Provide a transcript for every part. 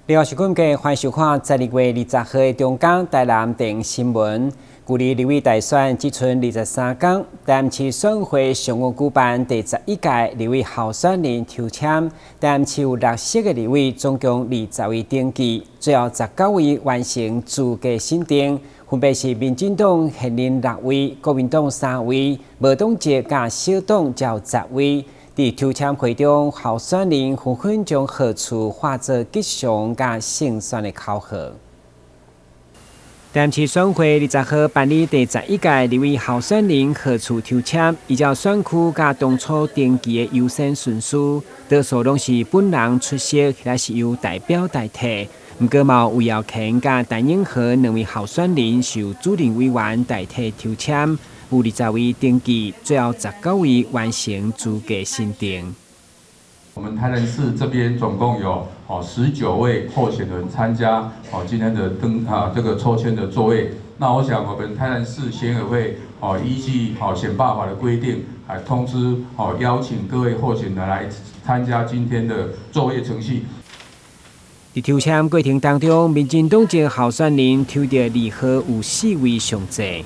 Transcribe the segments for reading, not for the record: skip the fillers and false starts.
另外是今日歡迎收看12月20號的中廣台南電新聞。距離立委大選只賰23工，台南市選會上午舉辦第11屆立委候選人抽籤，台南市有六席的立委，總共20位登記，最後19位完成資格審定，分別是民進黨現任六位，國民黨三位，無黨籍佮小黨才有10位。佇抽籤會中，候選人紛紛將號次化作吉祥佮勝選的口號。台南市選會20號辦理第11屆立委候選人號次抽籤，依照選區佮當初登記的優先順序，多數攏是本人出席，或者是由代表代替。毋過嘛有魏耀乾佮陳永和兩位候選人是由主任委員代替抽籤，有20位登記，最後19位完成資格審定。我們台南市這邊總共有19位候選人參加今天的登啊這個抽籤的作業。那我想我們台南市選委會依據選罷法的規定，來通知邀請各位候選人來參加今天的作業程序。佇抽籤過程當中，民進黨籍候選人抽著二號有四位上濟。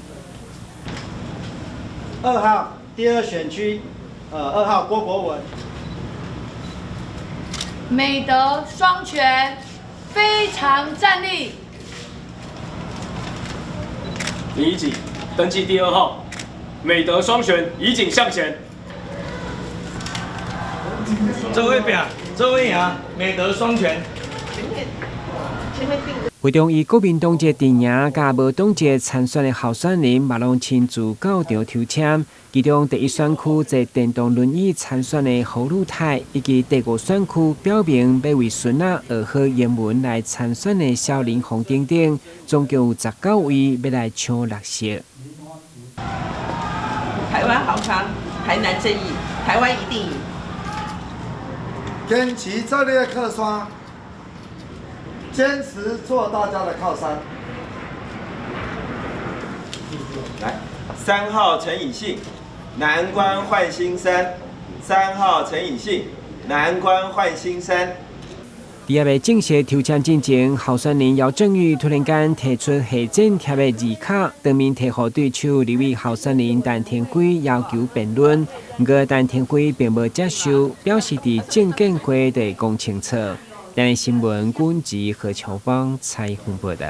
2號第二選區，2號郭國文。美德雙全，非常戰力。林宜景，登記第2號，美德雙全，宜景向前。做伙拼，做伙贏，美德雙全。會中以國民黨籍陣營佮無黨籍參選的候選人，嘛攏親自到場抽籤。其中第一選區坐電動輪椅參選的侯露泰，以及第五選區表明欲為孫仔學好英文來參選的蕭林紅等等，總共有19位欲來搶六席。台灣好康，台南正義，台灣一定贏。堅持做你的靠山，堅持做大家的靠山。來，3號陳以信，南關換新生。3號陳以信，南關換新生。佇猶未正式抽籤進前，候選人姚正宇突然間提出下剪貼的字卡，當面提予對手立委候選人陳亭妃要求辯論。毋過陳亭妃並無接受，表示佇證監會得講清楚。台南新聞軍籍何秋芳採訪報道。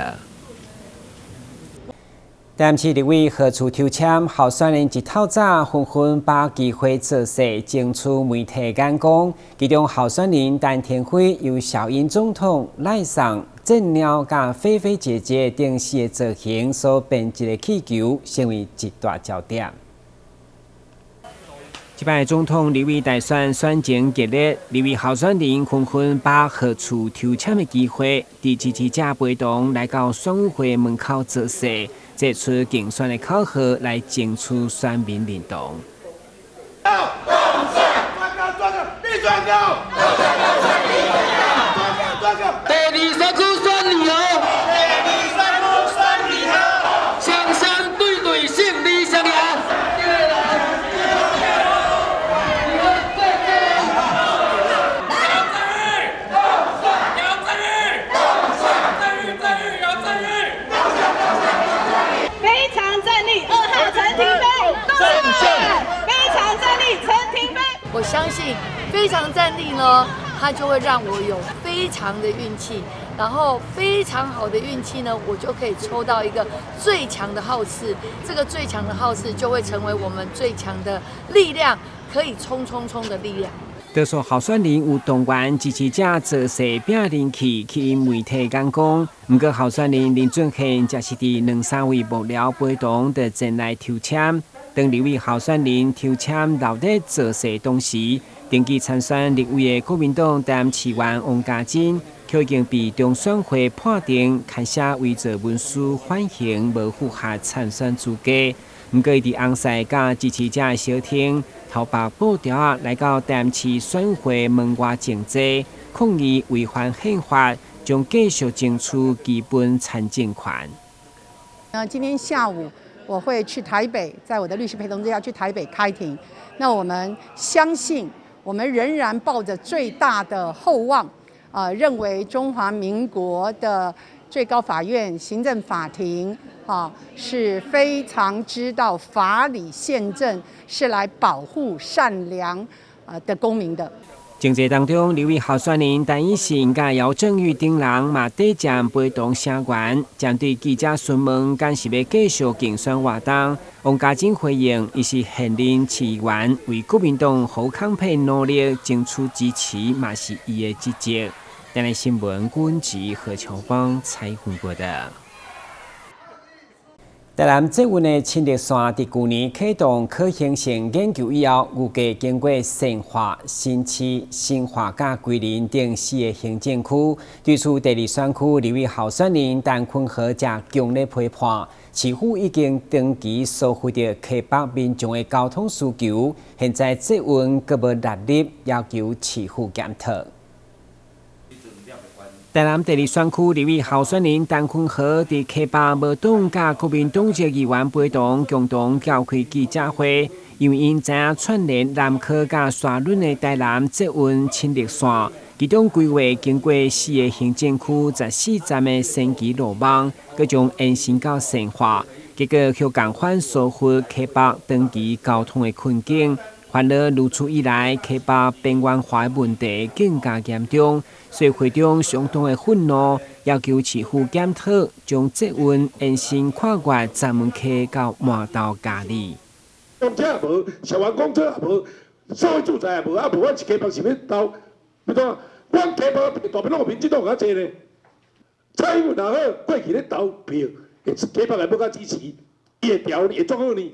台南市立委號次抽籤，候選人一透早紛紛把握機會造勢，爭取媒體眼光。其中候選人陳亭妃由小英總統賴桑、戰貓佮菲菲姐姐等四个造型所編織的氣球，成為一大焦點。這擺總統立委大選選情激烈，立委候選人紛紛把握號次抽籤的機會，佇支持者陪同來到選委會門口造勢，祭出競選的口號來爭取選民認同。轉告轉告，你轉告！轉告轉告！第二選區選二號，第二選區選二號，雙雙對對勝利相贏。非常戰力，2號陳亭妃，非常戰力，陳亭妃。我相信非常戰力呢，它就會讓我有非常的運氣，然後非常好的運氣呢，我就可以抽到一個最強的號次，這個最強的號次就會成為我們最強的力量，可以衝衝衝的力量。多數候選人有動員支持者造勢拼人氣，吸引媒體眼光。毋過候選人林俊憲則是佇兩三位幕僚陪同就前來抽籤。當立委候選人抽籤鬧熱造勢同時，登記參選立委的國民黨台南市議員王家珍，卻已經被中選會判定填寫偽造文書緩刑，無符合參選資格。毋過，伊佇紅賽佮支持者的相挺，頭縛布條仔來到台南市選會門外靜坐，抗議違反憲法，將繼續爭取基本參政權。那今天下午我會去台北，在我的律師陪同之下去台北開庭。那我們相信，我們仍然抱着最大的厚望。認為中華民國的最高法院行政法庭啊是非常知道法理憲政，是來保護善良的公民的。競爭當中，立委候選人陳以信佮姚正宇等人嘛短暫陪同聲援，針對記者詢問，敢是欲繼續競選活動，王嘉貞回應，伊是現任市議員，為國民黨侯康沛努力爭取支持，嘛是伊的職責。台南新聞，阮子何秋芳採訪報導。台南捷運的新竹線佇舊年啟動可行性研究以後，預計經過善化、新市、新化佮歸仁等四个行政區，對此第二選區立委候選人陳坤和正強烈批判，市府已經長期疏忽著溪北民眾的交通需求，現在捷運閣無納入，要求市府檢討。台南第二選區立委候選人陳坤和佇溪北無黨佮國民黨籍議員陪同，共同召開記者會，因為𪜶知影串連南科佮沙崙的台南捷運新竹線，其中規劃經過四个行政區14站的神奇路網，閣將延伸到善化，結果予仝款疏忽溪北長期交通的困境。煩惱如此以來，溪北邊緣化的問題更加嚴重，所以會長相當的憤怒，要求市府檢討，將捷運延伸跨越閘門溪到鰻頭佳里。公車也無，小黃公車也無，社會住宅也無，啊無阮是溪北是欲投，欲怎？阮溪北大邊攏有民進黨較濟咧。蔡英文也好，過去咧投票，溪北也無較支持，伊會調會怎好呢？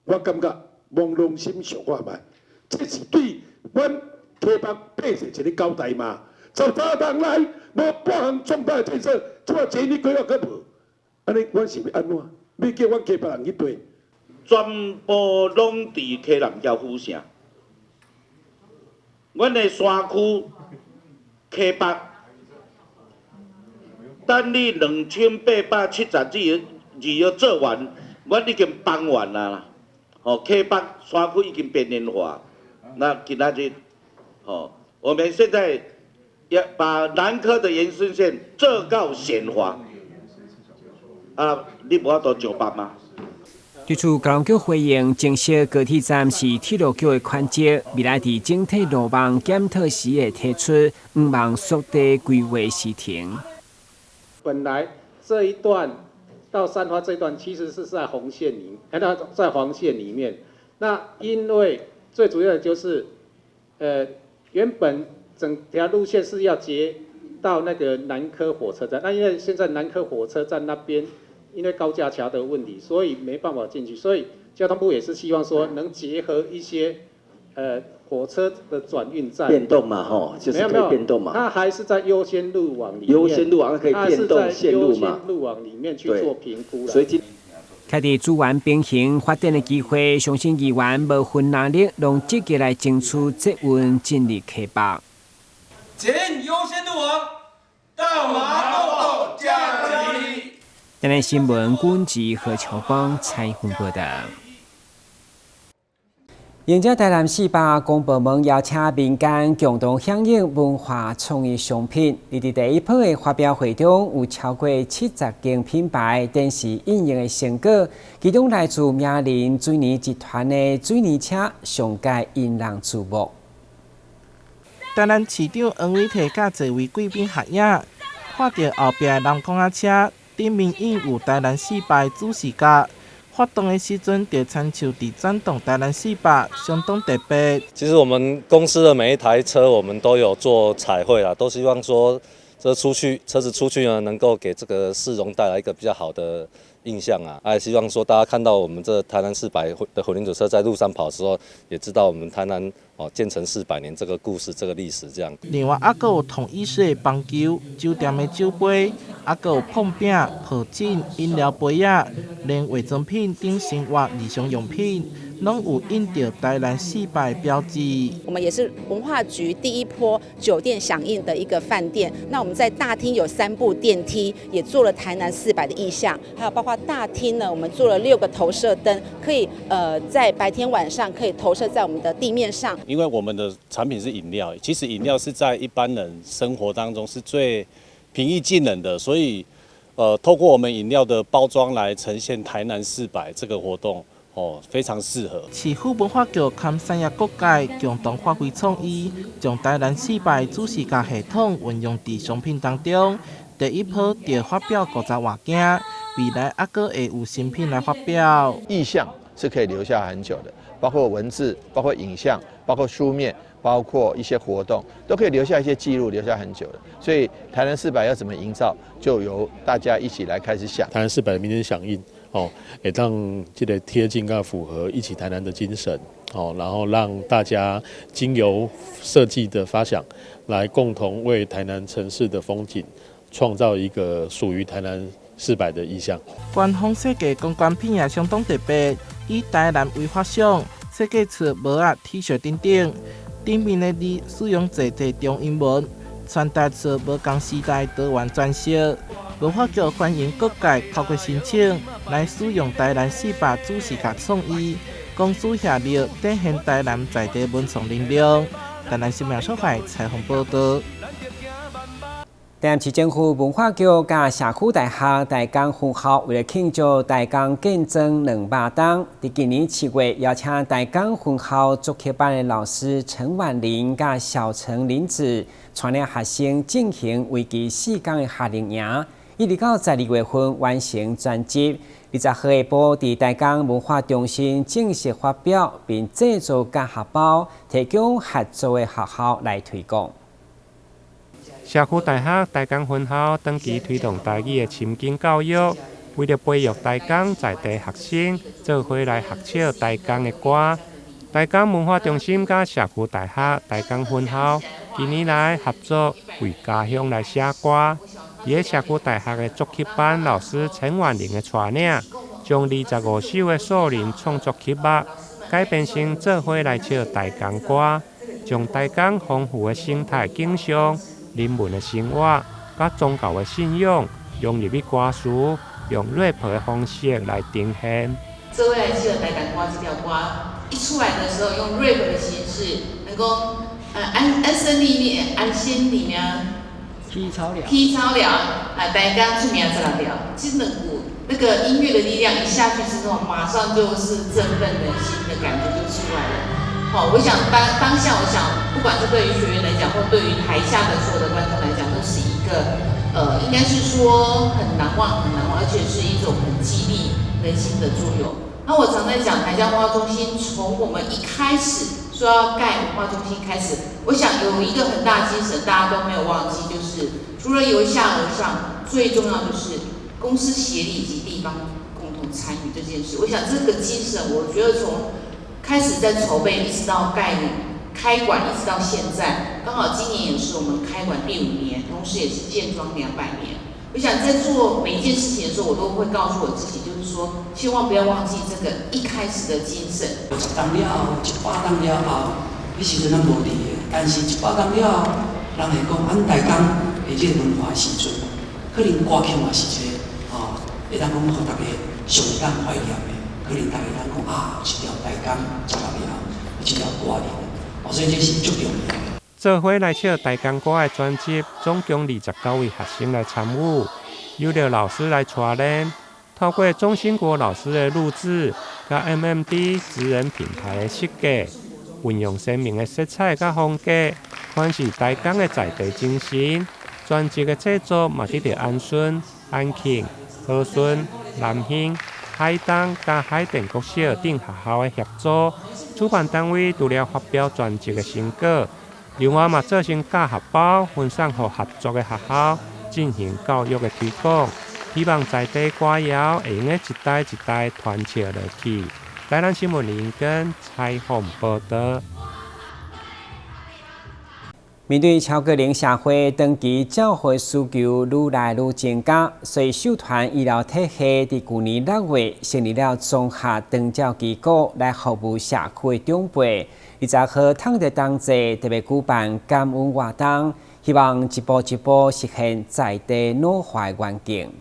我感覺。摸良心想看覓，這是對阮溪北百姓一個交代嘛？13冬來無半項重大建設，這擺捷運規劃閣無，按呢阮是欲按怎？欲叫阮溪北人去對？全部攏佇溪南橋府城，阮的山區溪北，等你2872號做完，阮已經幫完啦。哦，溪北山區已經邊緣化，那今仔日，哦，我們現在要把南科的延伸線做到顯化，啊，你無法度上北嗎？對此，交通局回應，證實高鐵站是鐵路局的權責，未來佇整體路網檢討時會提出，向望縮短規劃時程。本來這一段到三花這一段其實是在紅線裡，那在黃線裡面。那因為最主要的就是，原本整條路線是要接到那個南科火車站，那因為現在南科火車站那邊因為高架橋的問題，所以沒辦法進去。所以交通部也是希望說能結合一些，火車的轉運站變動嘛，吼，就是可以變動嘛。它還是在優先路網裡面，優先路網可以變動線路嘛？優先路網裡面去做評估。所以今徛佇資源平衡發展的機會，相信議員無分藍綠，攏積極來爭取捷運進入溪北。捷運優先路網到麻豆嘉里。台南新聞，阮子何秋芳採訪報導。迎接台南400公部門邀請民間共同響應文化創意商品，佇第一波的發表會中，有超過70間品牌展示應用的成果，其中來自名人水泥集團的水泥車上蓋引人注目。台南市長黃偉哲佮濟位貴賓合影，看著後壁的藍孔仔車頂面印有台南400的主視覺。發動的時陣，就親像佇轉動台南四百，相當特別。其實我們公司的每一台車，我們都有做彩繪啦，都希望說，這出去車子出去呢，能夠給這個市容帶來一個比較好的印象啊。還希望說大家看到我們這台南四百的混凝土車在路上跑的時候，也知道我們台南哦建成400年這個故事、這個歷史這樣。另外，還閣有統一式的棒球、酒店的酒杯，還閣有膨餅、抱枕、飲料杯仔，連化妝品等生活日常用品，攏有印著台南四百標誌。我們也是文化局第一波酒店響應的一個飯店。那我們在大廳有三部電梯，也做了台南四百的意象，還有包括大廳呢，我們做了六個投射燈，可以在白天晚上可以投射在我們的地面上。因為我們的產品是飲料，其實飲料是在一般人生活當中是最平易近人的，所以，透過我們飲料的包裝來呈現台南四百這個活動，哦，非常適合。市府文化局和產業各界共同發揮創意，將台南四百主視覺系統運用佇商品當中。第一波就發表50外件，未來猶閣會有新品來發表。意象是可以留下很久的，包括文字，包括影像，包括書面。包括一些活動，都可以留下一些記錄，留下很久的。所以台南四百要怎麼營造，就由大家一起來開始想。台南四百的民間響應，哦，會當這個貼近佮符合一起台南的精神，哦，然後讓大家經由設計的發想，來共同為台南城市的風景創造一個屬於台南四百的意象。官方設計公關品也相當特別，以台南為發想，設計出帽仔、T 恤等等。頂面的字使用濟濟中英文，傳達出無仝時代多元詮釋。文化局歡迎各界透過申請來使用台南四百主視覺創意，公司協力展現台南在地文創能量。台南新聞所採訪報導。台南市政府文化局佮社區大學大江分校為了慶祝大江建莊200冬，佇今年7月邀請大江分校作曲班的老師陳婉玲佮小陳林子，帶領學生進行為期4天的夏令營，一直到12月份完成專輯。20號下晡，佇大江文化中心正式發表，並製作教學包，提供合作的學校來推廣。社區大學大江分校長期推動台語的深耕教育，為著培育大江在地學生，做伙來學唱大江的歌。大江文化中心佮社區大學大江分校近年來合作，為家鄉來寫歌。佇咧社區大學的作曲班老師陳婉玲的帶領，將25首的素人創作曲目改編成做伙來唱大江歌，將大江豐富的生態景象、人文的生活、佮宗教的信仰融入去歌詞，用 rap 的方式來呈現。做伙來唱大江歌這條歌一出來的時候，用 rap 的形式，能夠安安身立命、安身立命。起草了，起草了啊！大江出名十六條，這兩句那個音樂的力量一下去之後，馬上就是振奮人心的感覺就出來了。好，我想當當下，我想不管是對於學員來講，或對於台下的所有的觀眾來講，都是一個應該是說很難忘、很難忘，而且是一種很激勵人心的作用。那我常在講，台江文化中心從我們一開始說要蓋文化中心開始，我想有一個很大精神，大家都沒有忘記，就是除了由下而上，最重要就是公私協力以及地方共同參與這件事。我想這個精神，我覺得從開始在籌備，一直到蓋開館，一直到現在，剛好今年也是我們開館第5年，同時也是建莊200年。我想在做每一件事情的時候，我都會告訴我自己，就是說，千萬不要忘記這個一開始的精神。 10冬了後，100冬了後，彼時陣咱無佇的，但是100冬了後，人會講，咱大江的這個文化時陣，可能歌曲嘛是一個吼，會當講予大家上會當懷念的，可能大家當講啊，一條大江十六條，一條歌兒，哦，所以這是足重要的。做伙來唱大江歌的專輯，總共29位學生來參與，由著老師來帶領，透過鍾興國老師的錄製，佮 MMD 職人品牌的設計，運用鮮明的色彩佮風格，傳示大江的在地精神。專輯的製作嘛得著安順、安慶、和順、南興、海東佮海淀國小等學校的協助。主辦單位除了發表專輯的成果，另外嘛做成教學包，分送予合作的學校進行教育的推廣，希望在地歌謠會用得一代一代傳承落去。台南新聞林根採訪報導。面對超高齡社會長期照護需求愈來愈增加，所以秀傳醫療體系佇舊年6月成立了綜合長照機構來服務社區的長輩。20號趁著冬節特別舉辦感恩活動，希望一步一步實現在地老化的願景。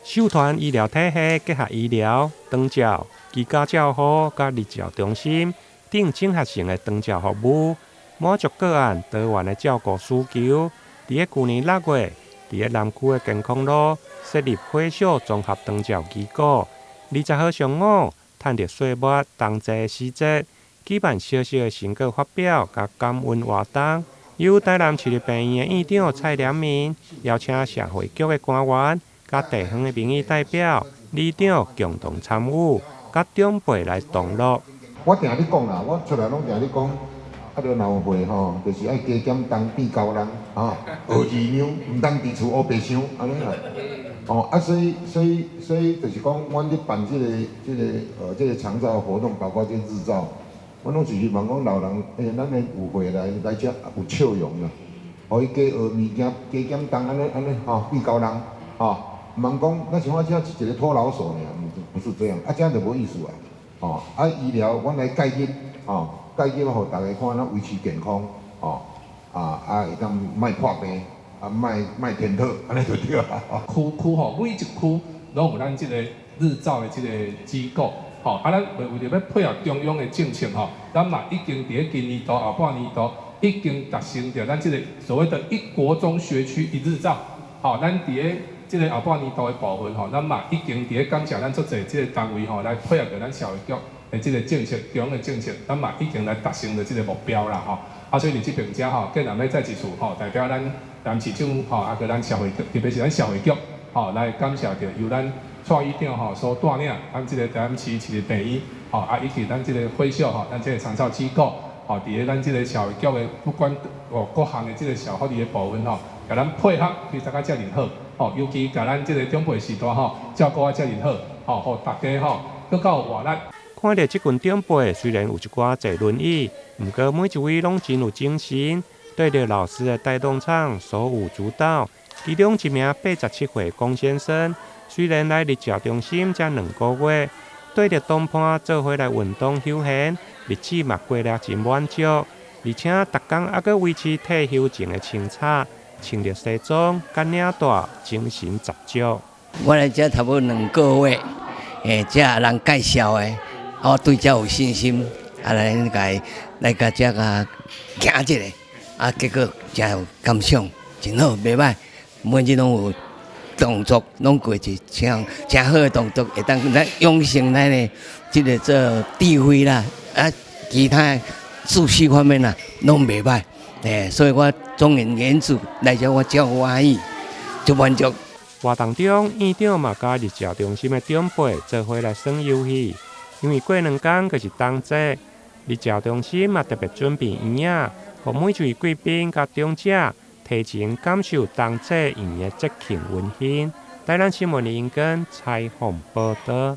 秀傳醫療體系結合醫療、長照、居家照護佮日照中心等整合性的長照服務。滿足個案多元的照顧需求。佇咧舊年6月，佇咧南區的健康路設立火燒綜合長照機構。20號上午，趁著歲末冬節時節，舉辦小小的成果發表佮感恩活動。由台南市立病院的院長蔡良明邀請社會局的官員、佮地方的民意代表、里長共同參與，佮長輩來同樂。我定咧講啦，我出來攏定咧講。啊，著若有歲吼，就是愛加減重變厚重，吼，學二兩，毋通佇厝烏白想，按呢啦。哦，啊，所以就是講，阮咧辦這個長照活動，包括這日照，阮攏是希望講老人，咱的有歲來來遮有笑容啦，予伊加學物件，加減重按呢按呢吼，變厚重，吼，毋通講，咱像我這是一個托老所爾，毋是這樣，啊，這樣就無意思啊，吼，啊，醫療，阮來介入，吼。介入予大家看，咱維持健康，吼，啊，會當莫破病，啊，莫莫顛倒，按呢就對啊。區區吼，每一區攏有咱這個日照的這個機構，吼，啊，咱為著欲配合中央的政策吼，咱嘛已經佇咧今年度後半年度已經達成著咱這個所謂的一國中學區一日照，吼，咱佇咧這個後半年度的部分吼，咱嘛已經佇咧感謝咱足濟這個單位吼，來配合著咱社會局的這個政策，中央的政策，咱嘛已經來達成著這個目標啦吼。啊，所以佇這邊遮吼，閣若欲再一次吼，代表咱南市政府吼，啊，閣咱社會局，特別是咱社會局吼，來感謝著由咱蔡院長吼所帶領，咱這個台南市市立病院吼，啊，以及咱這個火燒吼，咱這個長照機構吼，佇咧咱這個社會局的不管哦各項的這個社會福利的部分吼，共咱配合推動甲遮爾好，吼，尤其共咱這個長輩時代吼，照顧啊遮爾好，吼，予大家吼閣較有活力。看著這群長輩雖然有一寡坐輪椅，毋過每一位攏真有精神，對著老師的帶動唱手舞足蹈。其中一名87歲龔先生，雖然來日照中心才2個月，對著同伴做伙來運動休閒，日子嘛過得真滿足，而且逐工猶閣維持退休前的穿插，穿著西裝佮領帶，精神十足。我來遮差不多2個月，遮人介紹的。我對遮有信心，啊來共來共遮共行一下，啊結果誠有感想，真好，袂䆀，每日攏有動作，攏過一誠誠好的動作，會當來養成咱的這個做智慧啦，啊其他知識方面啦，攏袂䆀，所以我總而言之來遮我真歡喜，足滿足。活動中，院長嘛佮日照中心的長輩做伙來耍遊戲。因為過2工就是冬節，日照中心嘛特別準備圓仔，予每一位貴賓佮長者提前感受冬節圓的節慶溫馨。台南新聞林根採訪報導。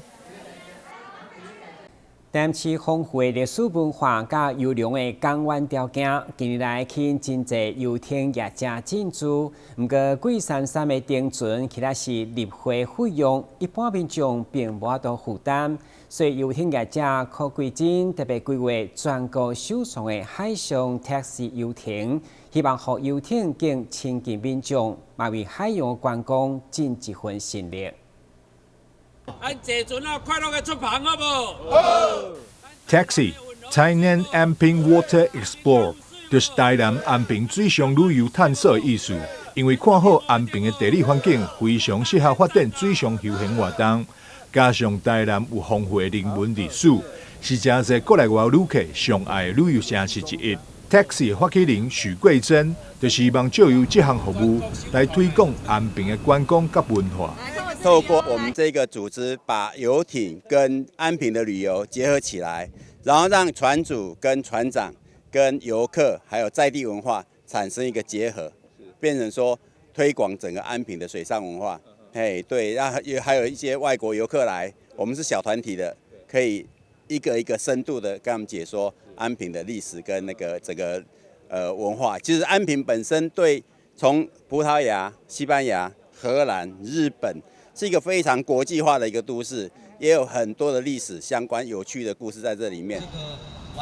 台南市豐富的歷史文化佮優良的港灣條件，近年來吸引真濟遊艇業者進駐。毋過貴杉杉的停船，其實是入會費用，一般民眾並無法度負擔。所以遊艇業者柯桂珍特別規劃全國首創的海上 taxi 遊艇，希望予遊艇更親近民眾，嘛為海洋觀光盡一份心力。咱坐船啊，快樂的出航好無？好。Taxi 台南安平 Water Explore 就是台南安平水上旅遊探索的意思。因為看好安平的地理環境，非常適合發展水上休閒活動，加上台南有豐富的人文歷史，是誠濟國內外旅客上愛的旅遊城市之一。Taxi 發起人許桂珍就希望藉由這項服務來推廣安平的觀光佮文化。透過我們這個組織，把遊艇跟安平的旅遊結合起來，然後讓船主跟船長、跟遊客還有在地文化產生一個結合，變成說推廣整個安平的水上文化。嘿，對，然後還有一些外國遊客來，我們是小團體的，可以一個一個深度的跟他們解說安平的歷史跟那個整個文化。其實安平本身對從葡萄牙、西班牙、荷蘭、日本是一個非常國際化的一個都市，也有很多的歷史相關有趣的故事在這裡面。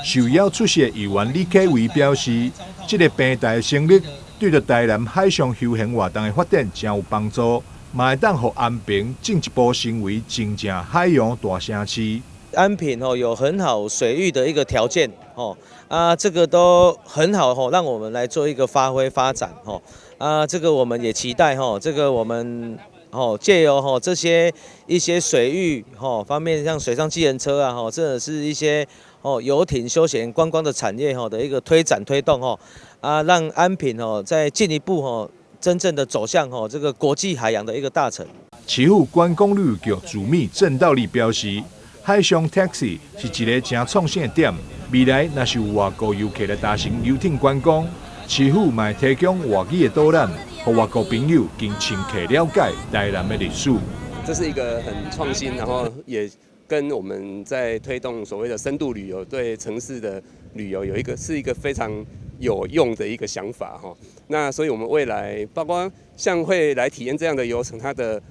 受邀出席的議員李啟維表示，這个平台的成立對著台南海上休閒活動的發展誠有幫助，嘛會當予安平進一步成為真正海洋大城市。安平哦有很好水域的一個條件哦，啊這個都很好吼，讓我們來做一個發揮發展吼，啊這個我們也期待吼，這個我們哦借由吼這些一些水域吼方面，像水上計程車啊吼，這是一些哦遊艇休閒觀光的產業吼的一個推展推動吼，啊讓安平哦再進一步吼真正的走向吼這個國際海洋的一個大城。市府觀光旅遊局主秘鄭道立表示，海上 taxi 是一个誠創新的點，未來若是有外國遊客來搭乘遊艇觀光，市府嘛會提供外語的導覽，予外國朋友更深刻了解台南的歷史。這是一個很創新，然後也跟我們在推動所謂的深度旅遊，對城市的旅遊有一個是一個非常有用的一個想法哈。那所以我們未來包括像會來體驗這樣的遊程，它的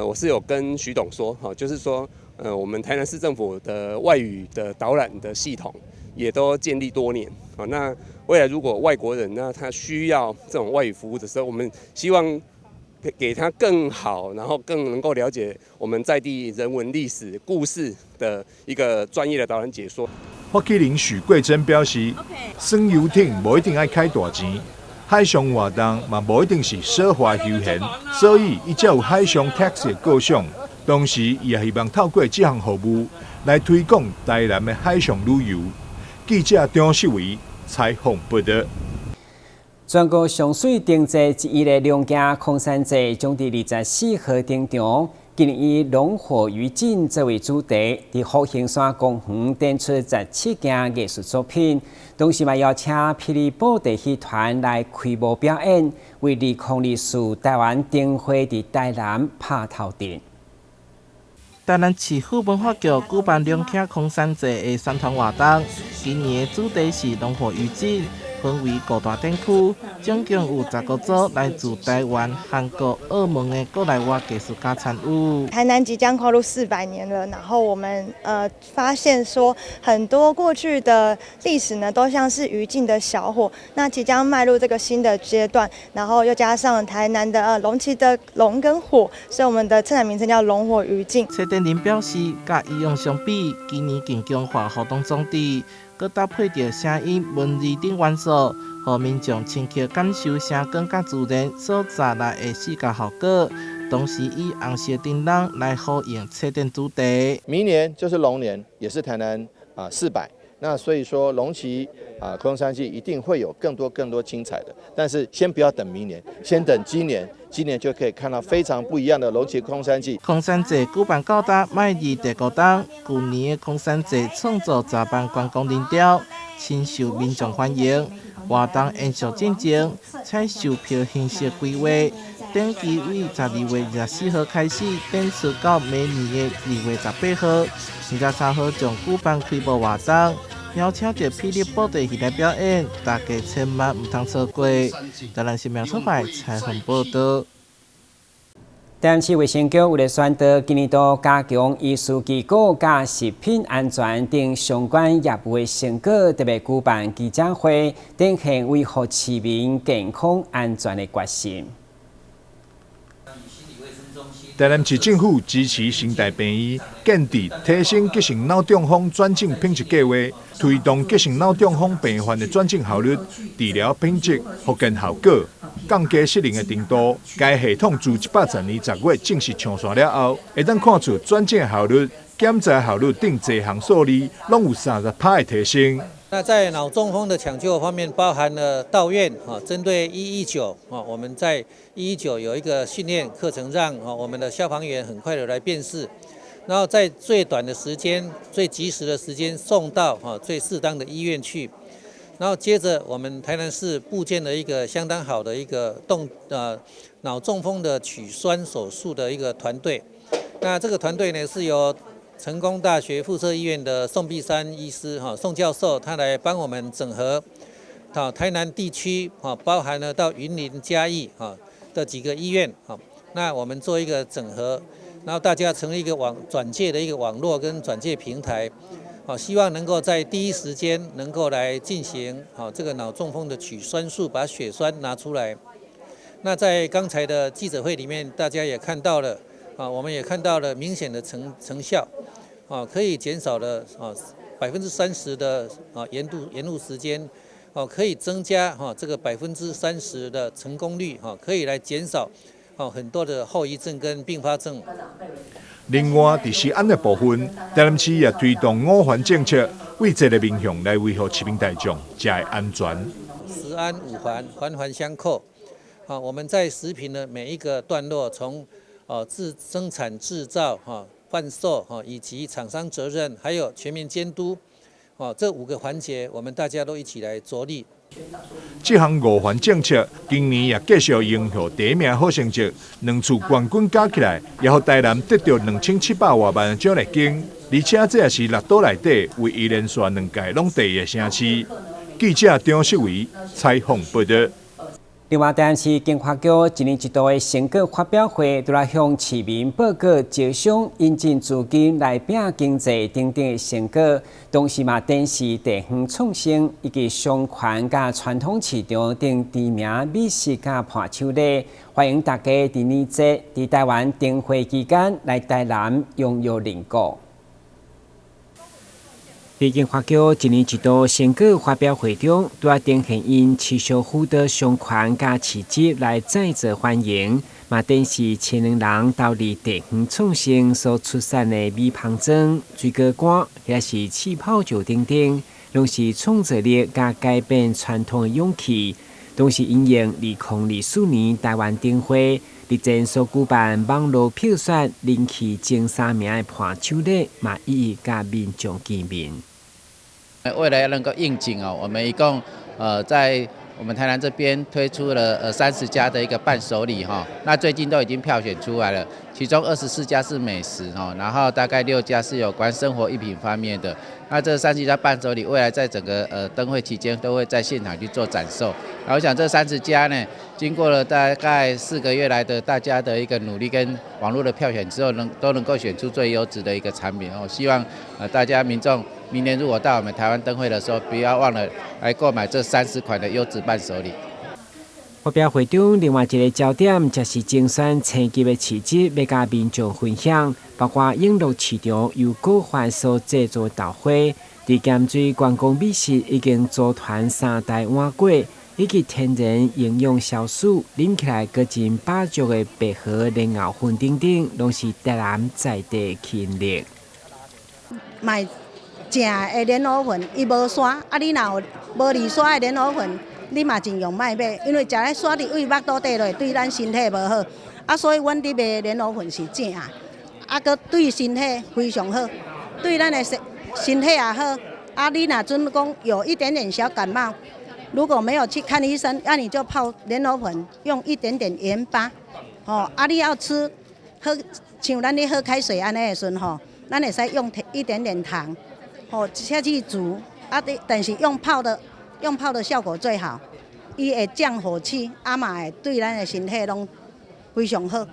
我是有跟徐董說哈，就是說。我們台南市政府的外語的導覽的系統也都建立多年，好，那未來如果外國人呢，他需要這種外語服務的時候，我們希望給他更好，然後更能夠了解我們在地人文歷史故事的一個專業的導覽解說。發起人許桂珍表示，耍遊艇無一定愛開大錢，海上活動嘛無一定是奢華休閒，所以伊才有海上 taxi 的構想。同時，伊也希望透過這項服務來推廣台南的海上旅遊。記者張世維採訪報導。全國上媠燈節之一的龍崎空山祭將佇24號登場。今年以龍火餘燼作為主題，佇復興山公園展出17件藝術作品，同時嘛邀請霹靂布袋戲團來開幕表演，為2024台灣燈會佇台南拍頭陣。台南市府文化局舉辦龍崎空山祭的宣傳活動，今年的主題是龍火餘燼，分為五大展區，總共有15組來自台灣、韓國、澳門的國內外藝術家參與。台南即將跨入400年了，然後我們發現說很多過去的歷史呢，都像是餘燼的小火，那即將邁入這個新的階段，然後又加上台南的龍崎的龍跟火，所以我們的策展名稱叫龍火餘燼。策展人表示，佮以往相比，今年更強化活動裝置，閣搭配著聲音、文字等元素，予民眾深刻感受聲光佮自然所帶來的視覺效果。同時以紅色燈籠來呼應策展主題。明年就是龍年，也是台南啊400，那所以說龍崎啊空山祭一定會有更多更多精彩的。但是先不要等明年，先等今年，今年就可以看到非常不一樣的龍崎空山祭。空山祭舉辦到今邁入第五冬，舊年的空山祭創造10萬觀光人潮，深受民眾歡迎。活動延續進行，採售票形式規劃，展期為12月24號開始，展出到明年的2月18號。23號將舉辦開幕活動，邀請著霹靂布袋戲來表演，大家千萬毋通錯過。台南新聞出發採訪報導。台南市衛生局為了宣導今年度加強醫師機構佮食品安全等相關業務的成果，特別舉辦記者會，展現維護市民健康安全的決心。台南市政府支持成大病院建置提升急性腦中風轉診品質計畫，推動急性腦中風病患的轉診效率、治療品質、復健效果，降低失能的程度。該系統自110年10月正式上線了後，會當看出轉診效率、檢查效率等濟項數字，攏有30%的提升。那在腦中風的搶救方面，包含了到院啊，針對119啊，我們在一一九有一個訓練課程，讓啊我們的消防員很快的來辨識，然後在最短的時間、最及時的時間送到啊最適當的醫院去。然後接着，我們台南市布建了一個相當好的一個腦中風的取栓手術的一個團隊。那這個團隊呢，是由成功大學附設醫院的宋碧珊醫師哈，宋教授他來幫我們整合，啊，台南地區啊，包含了到雲林嘉義啊的幾個醫院啊，那我們做一個整合，然後大家成立一個網轉介的一個網絡跟轉介平台，啊，希望能夠在第一時間能夠來進行啊這個腦中風的取栓術，把血栓拿出來。那在剛才的記者會裡面，大家也看到了啊，我們也看到了明顯的成效，啊，可以減少了啊30%的啊延誤時間。哦，可以增加哈這個30%的成功率哈，可以來減少哦很多的後遺症跟併發症。另外，佇食安的部分，台南市也推動五環政策，為這個面向來維護市民大眾食的安全。食安五環，環環相扣。啊，我們在食品的每一個段落，從哦製生產製造哈、販售哈以及廠商責任，還有全民監督。哦，這五個環節，我們大家都一起來着力。這項五環政策今年也繼續榮獲第一名好成績，兩次冠軍加起來，也予台南得著2700外萬的獎勵金，而且這也是六都內底唯一連續兩屆攏第一的城市。記者張世維採訪報導。另外，台南市經發局一年一度的成果發表會，除了向市民報告招商引進資金來拼經濟等等的成果，同時嘛展示地方創生以及商圈佮傳統市場等知名美食佮伴手禮，歡迎大家佇年節佇台灣燈會期間來台南踴躍認購。佇經發局一年一度成果發表會中，拄仔呈現𪜶持續輔導商圈佮市集來再做歡迎，嘛展示千能人投入地方創生所出產的米芳磚、水果乾，抑是氣泡酒等等，攏是創造力佮改變傳統的勇氣。同時因應2024年台灣燈會日前所舉辦網路票選人氣前三名的伴手禮，嘛一一佮民眾見面。為了要能夠應景哦，我們一共在我們台南這邊推出了30家的一個伴手禮哈，那最近都已經票選出來了，其中24家是美食哈，然後大概6家是有關生活一品方面的。那這30家伴手禮，未來在整個燈會期間都會在現場去做展售。那我想這三十家呢，經過了大概4個月來的大家的一個努力跟網絡的票選之後，都能夠選出最優質的一個產品哦。希望大家民眾明年如果到我們台灣燈會的時候，不要忘了來購買這30款的優質伴手禮。發表會中，另外一個焦點就是精選星級的市集，欲佮民眾分享，包括永樂市場由果販所製作豆花，佇鹹水觀光美食已經祖傳三代碗粿，以及天然營養消暑，啉起來閣真飽足的白河蓮藕粉等等，攏是台南在地吸引力。買正的蓮藕粉，伊無沙，啊，你若有無離沙的蓮藕粉，你嘛盡量莫買，因為食咧沙佇胃腹肚底落，對咱身體無好。啊，所以阮佇賣蓮藕粉是正的，啊，閣對身體非常好，對咱的身體也好。啊，你若準講有一點點小感冒，如果沒有去看醫生，那你就泡蓮藕粉，用一點點鹽巴，吼，啊，你要吃喝像咱咧喝開水按呢的時陣吼，咱會使用一點點糖，吼下去煮，啊，但是用泡的。用泡的效果最好，伊會降火氣，啊嘛會對咱的身體攏非常好。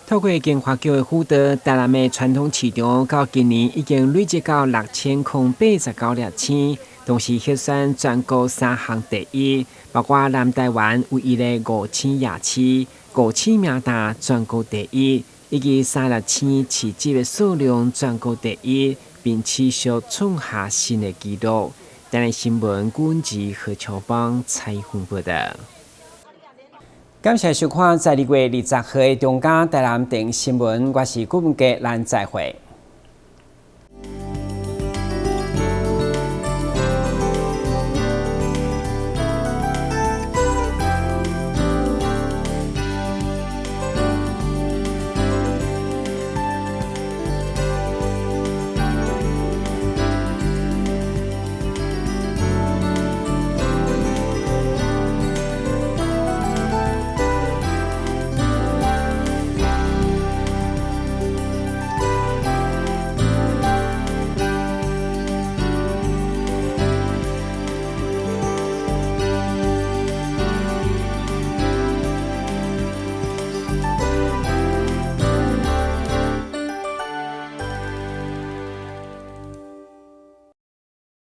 透過經發局的輔導，台南的傳統市場到今年已經累積到6089粒星，同時獲選全國三項第一，包括南台灣唯一的五星夜市、五星名單全國第一，以及三粒星市集的數量全國第一，並持續創下新的紀錄。台南新聞郭志何秋邦採訪報導。感謝收看十二月二十號的中嘉台南電新聞，我是顧文傑，咱再會。